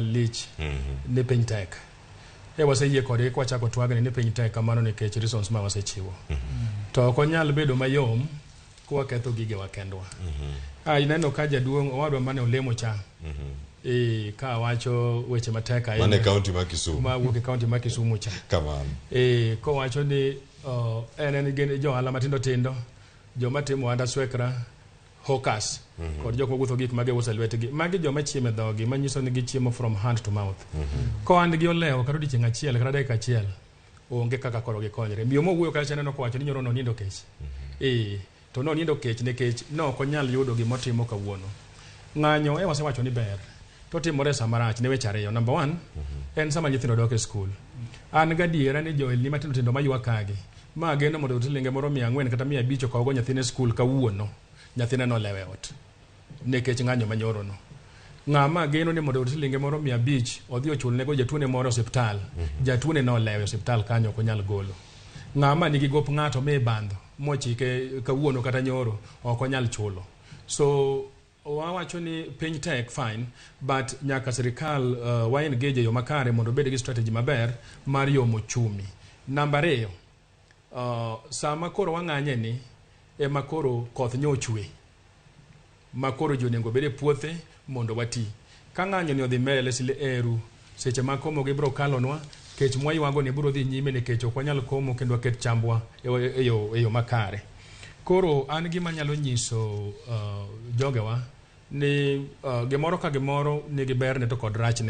malich ni piny tek. E waseyie kodgi kwachako twagni ni piny tek kamano nikech reasons ma wasechiwo. To ok onyal bedo mayom kwaketho gigewa kendwa. Ah, ineno ka jaduong' owadwa mane olemo cha. Ka wacho weche matek ahinya. Mane kaunti ma Kisumu. Ma wuok e kaunti ma Kisumu cha. Kamano. Kowacho ni en gin jo ohala matindo tindo, joma timo ohand aswekra, hawkers, kod jok mawuotho gik ma giuso e lwetgi. Magi joma chiemo e dhogi, manyiso ni gichiemo from hand to mouth. Kohand olewo kata odiochieng' achiel kata dakika achiel, onge kaka koro gikonyre. Miyo mowuoyo kacha neno kowacho ni nyoro nonindo kech. To nonindo kech nikech ne ok onyal yudo gimotimo kawuono. Ng'anyo e wasewacho ni ber, to timore sama rach ne weche ariyo. Number one, en sama nyithindo dok e skul. An gadiera ni johelni matindo tindo maywak kagi, ma geno mondo oyud silinge moro 400 kata 500 okawgo nyathine e skul kawuono, nyathine nolewo e ot nikech ng'anyo manyoro no. Ng'ama geno ni mondo oyud silinge moro 500 odhi ochulnego jatuone moro e osiptal, jatuone nolewo e osiptal kanyo ok onyal golo. Ng'ama nigi gop ng'ato mi bandho mochike kawuono kata nyoro ok onyal chulo. So wawacho ni piny tek fine, but nyaka sirikal wa engage e yo makare mondo obed gi strategy maber mar yomo uchumi. Namba ariyo, sama koro wang'anye ni ema koro koth nyochwe ma koro ji onego obed e puothe mondo wati. Ka ng'anyo ni odhi mbele sile eru seche ma komo gi biro kalonwa kech mwaywago ni biro dhi nyime nikech ok wanyal komo kendo waket chambwa e yo makare. Koro an gima anyalo nyiso jogewa ni gimoro ka gimoro nigi berne to kod rachne.